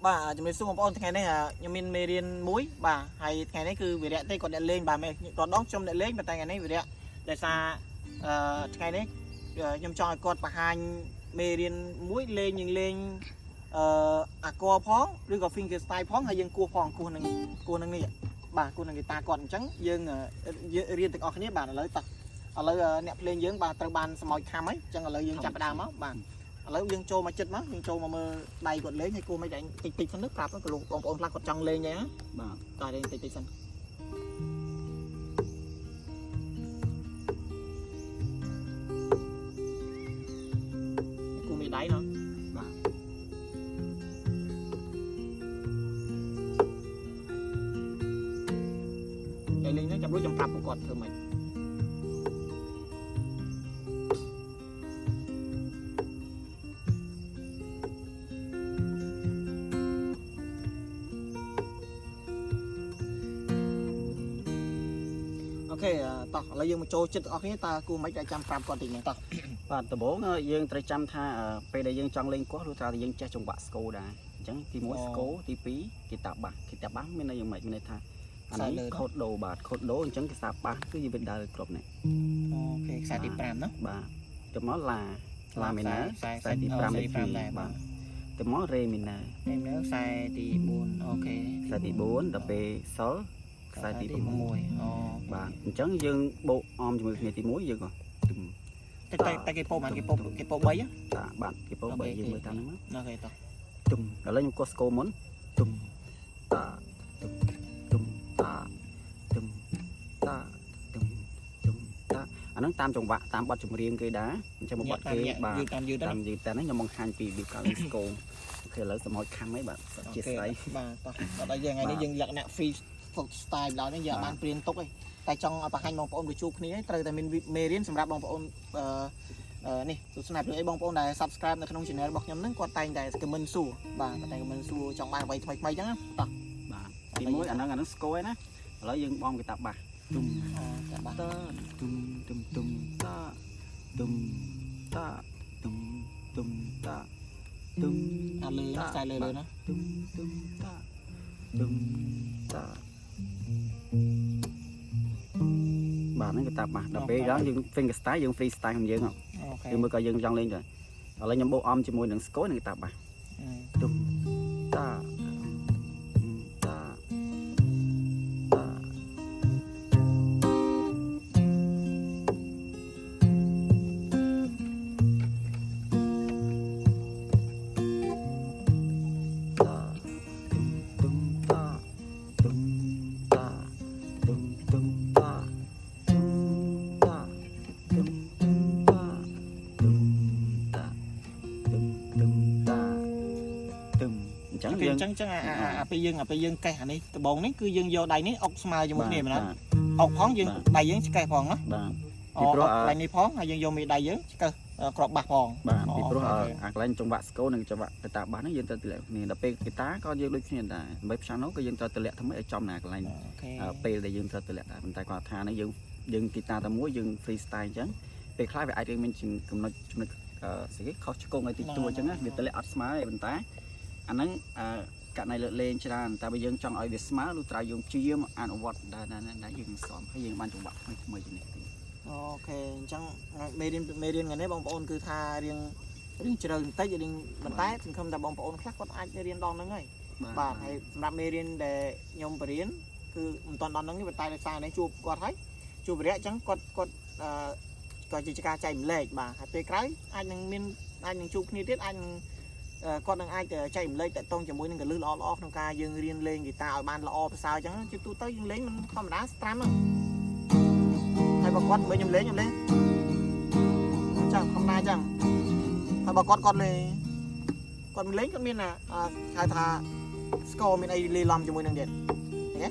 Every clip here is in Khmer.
បាទជំរាបសួរបងប្អូនថ្ងៃនេះខ្ញុំមានមេរៀនមួយបាទហើយថ្ងៃនេះគឺវិរៈទេគាត់អ្នកលេងបាទមេគាត់ដងខ្ញុំអ្នកលេងប៉ុន្តែថ្ងៃនេះវិរៈដោយសារអឺថ្ងៃនេះខ្ញុំចង់ឲ្យគាត់បង្ហាញមេរៀនមួយលេងយើងលេងអឺអាកផងឬក៏ finger style ផងហើយយើងគោះផងគោះនឹងគោះនឹងនេះបាទគោះនឹងហ្គីតាគាត់អញ្ចឹងយើងរៀនទាំងអស់គ្នាបាទឥឡូវតោះឥឡូវអ្នកភ្លេងយើងបាទត្រូវបានសម្ោចខំហើយអញ្ចឹងឥឡូវយើងចាប់ផ្ដើមមកបាទ ឥឡូវយើងចូលមកចិត្តមកយើងចូលមកមើលដៃគាត់លេងហើយគួរមិនដែរតិចតិចសិនទៅប្រាប់ទៅលោកបងប្អូនខ្លះគាត់ចង់លេងអីណា បាទ តោះលេងតិចតិចសិនគូមានដៃណោះ បាទ តែលេងហ្នឹងចាំរួចចាំប្រាប់ពួកគាត់ធ្វើម៉េច OK តោះឥឡូវយើងមកចូលចិត្តទាំងអស់គ្នាតើគូមិនដែរចាំប្រាប់គាត់តិចហ្នឹងតោះ បាទដំបូងយើងត្រូវចាំថាពេលដែលយើងចង់លេងគោះឬថាយើងចេះចង្វាក់ស្គរដែរអញ្ចឹងទី1ស្គរទី2ហ្គីតាបាសហ្គីតាបាសមានន័យយ៉ាងម៉េចមានន័យថាអានេះខូតដូបាទខូតដូអញ្ចឹងគេសាបាសគឺយើងវាដើរគ្រប់នេះ OK ខ្សែទី5ណា បាទទៅមកឡាឡាមីណា ខ្សែ ខ្សែទី5លេខ 5ដែរ 2បាទទៅមករេមីណា នេះនៅខ្សែទី4 OK ខ្សែទី4ដល់ពេលសុលខ្សែទី6 6អូ បាទអញ្ចឹងយើងបូកអមជាមួយគ្នាទី1យើងក៏ទឹម តែតែគេពោបានគេពោគេពោ3ហ៎ តាបាទគេពោ3យើងមើលតាមហ្នឹងមក OK តោះ ទុំឥឡូវខ្ញុំកោះស្គរមុនទុំតាទុំទុំតាទុំតាទុំទុំតាអាហ្នឹងតាមចង្វាក់តាមបទចម្រៀងគេដែរអញ្ចឹងបទគេបាទ យឺតតាមយឺត តាមយឺតតែហ្នឹងខ្ញុំបង្ហាញពីរបៀបការលេងស្គរ OK ឥឡូវសម្ហុចខំអីបាទជាស្រ័យ បាទតោះអត់អីយើងថ្ងៃនេះយើងលក្ខណៈ free style ដល់នេះយើងបានព្រៀនទុកឯងតែចង់ឲ្យបង្ហាញបងប្អូនទៅជួបគ្នាត្រូវតែមានមេរៀនសម្រាប់បងប្អូនអឺនេះទស្សនាព្រោះអីបងប្អូនដែល subscribe នៅក្នុង channel របស់ខ្ញុំហ្នឹងគាត់តែងតែ comment សួរបាទគាត់តែ comment សួរចង់បានអ្វីថ្មីថ្មីអញ្ចឹងណាតោះ បាទទី1អាហ្នឹងអាហ្នឹងស្គរឯណាឥឡូវយើងបំគេតាបាសទុំ តាបាស តាទុំទុំទុំតាទុំតាទុំទុំតាទុំ អាលើខ្សែលើលើណា ទុំទុំតាទុំតាបាទហ្នឹងគេតាបាសដល់ពេលដល់យើង finger style យើង free style ของយើង OK ឬមួយក៏យើងចង់លេងទៅឥឡូវខ្ញុំបូកអំជាមួយនឹងស្គរនឹងតាបាសទុំតាតាតាតាទុំតាទុំតាទុំទុំតាទុំតាទុំទុំតាទុំតាទុំទុំតាទុំអញ្ចឹង គេ យើង អញ្ចឹងអញ្ចឹងអាពេលយើងអាពេលយើងកេះអានេះដបងនេះគឺយើងយកដៃនេះអុកស្មើជាមួយគ្នាមែនទេអុកផងយើងដៃយើងឆ្កេះផងណា បាទ ពីព្រោះដៃនេះផងហើយយើងយកមេដៃយើងឆ្កឹះក្របបាសផង បាទពីព្រោះអាកន្លែងចង្វាក់ស្គរនិងចង្វាក់ហ្គីតាបាសហ្នឹងយើងត្រូវតម្លាក់គ្នាដល់ពេលហ្គីតាក៏យើងដូចគ្នាដែរដើម្បីព្យ៉ាណូក៏យើងត្រូវតម្លាក់ធ្វើម៉េចឲ្យចំណាកន្លែងពេលដែលយើងត្រូវតម្លាក់ដែរប៉ុន្តែគាត់ថានេះយើងយើងហ្គីតាតែមួយយើង free style អញ្ចឹងពេលខ្លះវាអាចរឿងមានចំណុចចំណុចស្អីគេខុសឆ្គងឲ្យតិចតួចអញ្ចឹងណាវាតម្លាក់អត់ស្មើទេប៉ុន្តែអាហ្នឹងករណីលើកលែងច្រើនតែបើយើងចង់ឲ្យវាស្មើលុះត្រាយើងព្យាយាមអនុវត្តដែរដែរយើងសមហើយយើងបានចង្វាក់ថ្មីថ្មីជានេះទៀត OK អញ្ចឹងមេរៀនមេរៀនថ្ងៃនេះបងប្អូនគឺថារៀងរៀងជ្រៅបន្តិចរៀងប៉ុន្តែសង្ឃឹមថាបងប្អូនខ្លះគាត់អាចរៀនដល់ហ្នឹងហើយបាទហើយសម្រាប់មេរៀនដែលខ្ញុំបរៀនគឺមិនទាន់ដល់ហ្នឹងទេប៉ុន្តែដោយសារនេះជួបគាត់ហើយជួបវរៈអញ្ចឹងគាត់គាត់អឺក៏ជាការចែកម្លែកបាទហើយពេលក្រោយអាចនឹងមានអាចនឹងជួបគ្នាទៀតអាចនឹងគាត់នឹងអាចចែកម្លែកតកតងជាមួយនឹងកលឹះល្អល្អក្នុងការយើងរៀនលេងហ្គីតាឲ្យបានល្អប្រសើរអញ្ចឹងជាទូទៅយើងលេងមិនធម្មតាស្ត្រាំហ្នឹងហើយបើគាត់មើលខ្ញុំលេងខ្ញុំលេងអញ្ចឹងធម្មតាអញ្ចឹងហើយបើគាត់គាត់លេងគាត់មិនលេងគាត់មានហៅថាស្គរមានអីលេឡំជាមួយនឹងទៀតឃើញទេ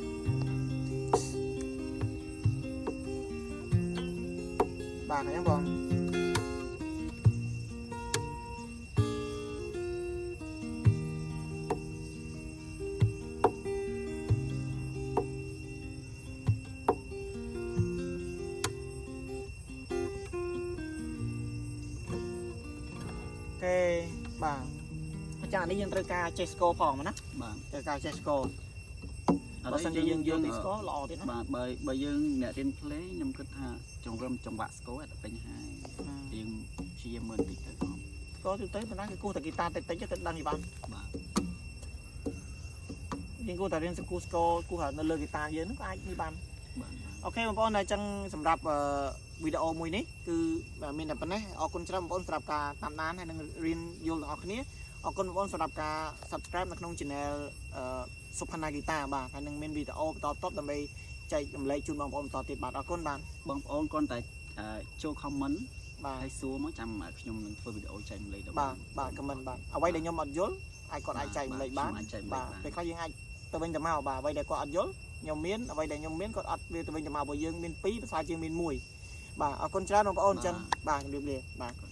បាទឃើញទេបង គេបាទ ចាអានេះយើងត្រូវការចេះស្គរផងណា បាទ ត្រូវការចេះស្គរបើសិនជាយើងយល់ពីស្គរល្អទៀតណា បាទបើយើងអ្នករៀនភ្លេងខ្ញុំគិតថាចង្រឹមចង្វាក់ស្គរអត់បញ្ហាយើងព្យាយាមមើលបន្តិចទៅផង ស្គរទូទៅប៉ុន្តែគេគោះតែហ្គីតាតិចតិចទៅដឹងយបាន បាទ យើងគួរតែរៀនសគូស្គរគោះនៅលើហ្គីតាយើងហ្នឹងក៏អាចនេះបាន បាទ OK បងប្អូនអញ្ចឹងសម្រាប់វីដេអូមួយនេះគឺមានតែប៉ុណ្ណេះអរគុណច្រើនបងប្អូនសម្រាប់ការតាមដានហើយនឹងរៀនយល់ទាំងអស់គ្នាអរគុណបងប្អូនសម្រាប់ការ Subscribe នៅក្នុង Channel សុផាណាហ្គីតាបាទហើយនឹងមានវីដេអូបន្តបន្ទាប់ដើម្បីចែករំលែកជូនបងប្អូនបន្តទៀតបាទអរគុណបាទ បងប្អូនគ្រាន់តែចូល comment បាទ ហើយសួរមកចាំខ្ញុំនឹងធ្វើវីដេអូចែករំលែកដល់ បាទបាទ comment បាទអ្វីដែលខ្ញុំអត់យល់អាចគាត់អាចចែករំលែកបាន អាចចែករំលែ បាទ កបាន ពេលខ្លះយើងអាចទៅវិញទៅមកបាទអ្វីដែលគាត់អត់យល់ខ្ញុំមានអ្វីដែលខ្ញុំមានគាត់អត់វាទៅវិញទៅមកព្រោះយើងមាន2ភាសាជាងមាន1បាទអរគុណច្រើនបងប្អូនអញ្ចឹងបាទជម្រាបលាបាទ